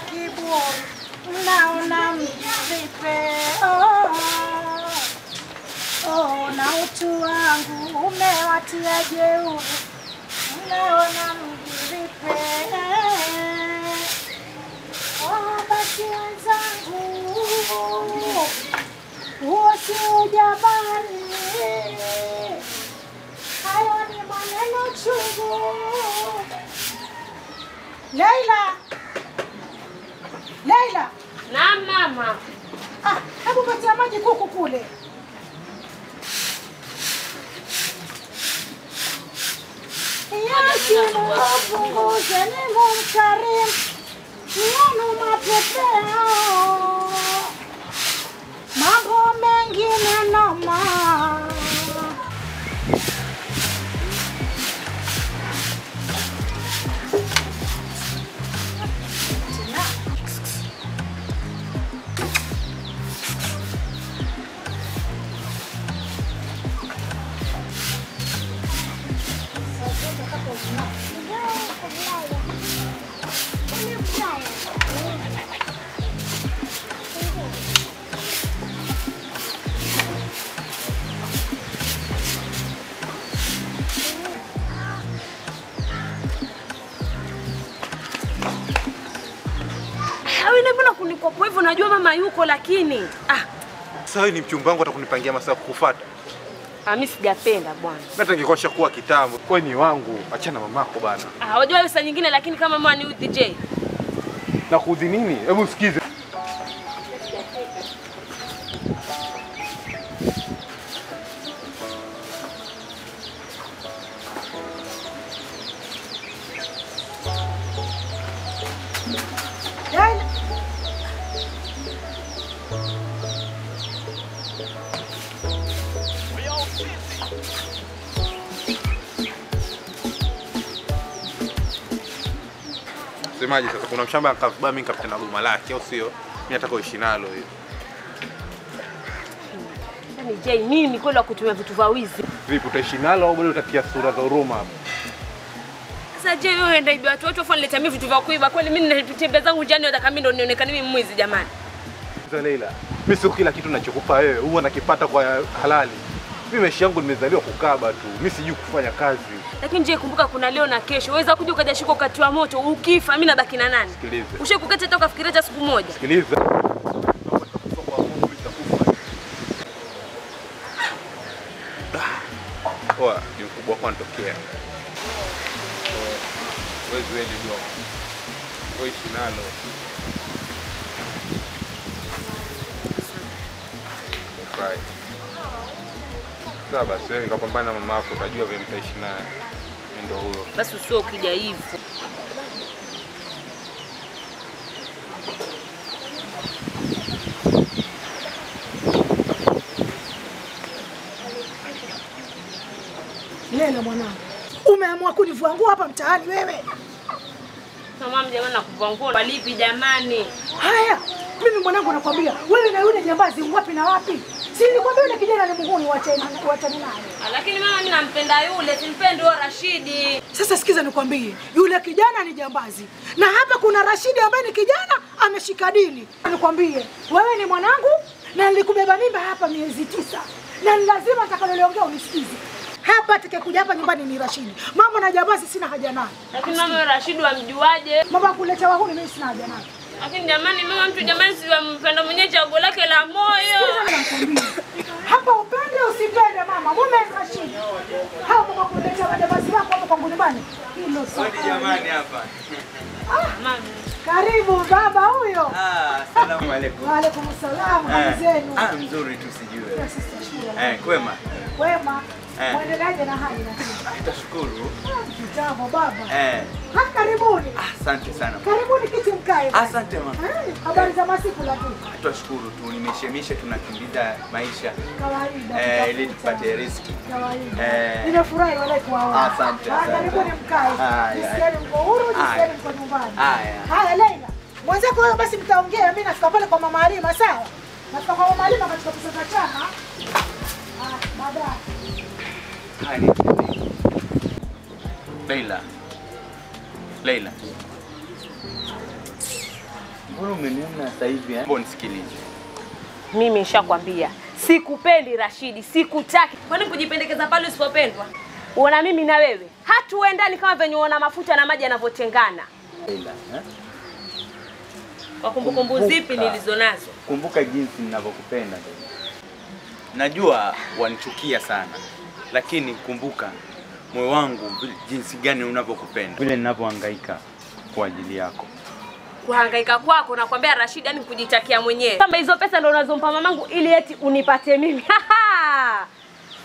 kiburi, mnaona mjiripe. Oh, oh, na utu wangu umewatia jeuri, mnaona mjiripe. Oh, basi wenzangu, huo si ujabari, hayo ni maneno chungu. Leila! Leila! Naam mama. Ah, hebu patia maji kuku kule. Yakimupunguze ni mkarimu, yenu mapepeo, mambo mengine noma. Kwa hivyo najua mama yuko lakini Sasa ni mchumba wangu atakunipangia masaa kukufuata. Mimi sijapenda bwana. Hata ningekosha kuwa kitambo. Kwa ni wangu, achana mamako bana. Wajua wewe saa nyingine lakini kama mama ni DJ. Na kuudhi nini? Hebu sikize. Semaje sasa kuna mshamba akavaa mimi nikapita na goma lake au sio? Mimi nataka uishi nalo hiyo. Yaani je, mimi kweli kutumia vitu vya wizi? Vipi utaishi nalo au bado utatia sura za huruma hapo? Sasa je, wewe ndio ibi watu wote wanileta mimi vitu vya kuiba kweli? Mimi ninatembea zangu njiani nataka mimi ndo nionekane mimi mwizi jamani. Sasa Leila, mimi sio kila kitu ninachokupa wewe huwa nakipata kwa halali. Mimi maisha yangu nimezaliwa kukaba tu. Mimi sijui kufanya kazi. Lakini je, kumbuka kuna leo na kesho. Waweza kuja ukajashika ukatiwa moto, ukifa mimi nabaki na nani? Sikiliza. Ushikukata hata ukafikiria hata siku moja. Sikiliza. Poa, ni mkubwa wako anatokea. Wewe wewe ndio. Wewe nalo. Right. Sawa basi wewe nikapambana na mama yako utajua vile mtaishi naye. Mimi ndio huyo. Basi usio ukija hivyo. Lela mwanangu, umeamua kunivua nguo hapa mtaani wewe? Mama jamani nakuvua nguo walipi jamani? Haya, mimi mwanangu nakwambia, wewe na yule jambazi wapi na wapi? Si nilikwambia yule kijana ni muhuni, waachane naye. Lakini mama mimi nampenda yule, simpendi huyo Rashidi. Sasa sikiza nikwambie, yule kijana ni jambazi. Na hapa kuna Rashidi ambaye ni kijana ameshika dini. Nikwambie, wewe ni mwanangu na nilikubeba mimba hapa miezi 9. Na lazima nitakaloliongea unisikize. Hapa atakayekuja hapa nyumbani ni Rashidi. Mama na jambazi sina haja naye. Lakini mama Rashidi wamjuaje? Mama kuleta wahuni mimi sina haja naye. Lakini jamani mama mtu jamani si mpenda mwenyewe chaguo lake la moyo. Hapa upende usipende mama, mume ni Rashidi. Hao mama kuleta majambazi wako hapa kwangu nyumbani. Hilo sawa. Jamani hapa. Mama. Karibu baba huyo. Asalamu alaykum. Wa alaykum salaam, hali zenu? Mzuri tu sijui. Kwema. Kwema. Muendeleaje na hali na? Tutashukuru. Kitambo baba. Karibuni. Asante sana. Karibuni kiti mkae. Asante mama. Habari za masiku lakini? Tutashukuru tu, nimeshemisha tunakimbiza maisha. Kawaida. Ili tupate riziki. Kawaida. Nimefurahi wale kuwaona. Asante. Karibuni mkae. Jisikieni mko huru, jisikieni mko nyumbani. Haya Leila. Mwenzako wewe basi mtaongea, mimi nafika pale kwa mama Halima sawa? Nafika kwa mama Halima katika pesa za chama. Baadaye. Leila. Leila. Mbona umeniona sasa hivi eh? Mbona nisikilize. Mimi nishakwambia sikupendi Rashidi, sikutaki. Kwani kujipendekeza pale usipopendwa? Uona mimi na wewe hatuendani kama venye uona mafuta na maji yanavyotengana. Leila, eh? Kwa kumbukumbu zipi nilizonazo? Kumbuka jinsi ninavyokupenda Leila. Najua wanichukia sana, lakini kumbuka moyo wangu jinsi gani unavyokupenda. Vile ninavyohangaika kwa ajili yako. Kuhangaika kwako nakwambia Rashid, yani kujitakia mwenyewe. Kama hizo pesa ndio unazompa mamangu ili eti unipate mimi.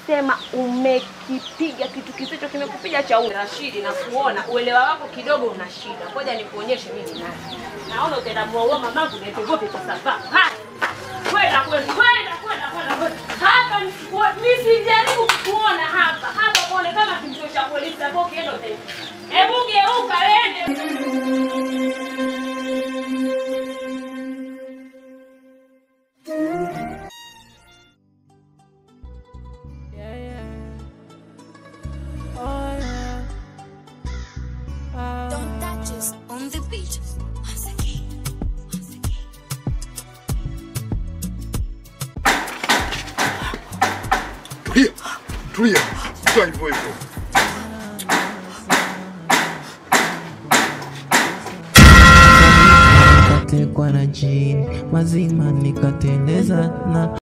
Sema umekipiga kitu kisicho kimekupiga cha ule. Rashid, na kuona uelewa wako kidogo una shida. Ngoja nikuonyeshe mimi nani. Naona utaenda muoa mamangu na etogope kwa sababu. Ha! Kwenda kwenda kwenda kwenda kwenda. Hapa mimi sijaribu kukuona hapa. Hapa muone kama kituo cha polisi hapo ukienda utaenda. Hebu geuka wende. On the beach once again, once again. Tulia, tulia, kaa hivyo hivyo. Katekwa na jini mazima nikateleza na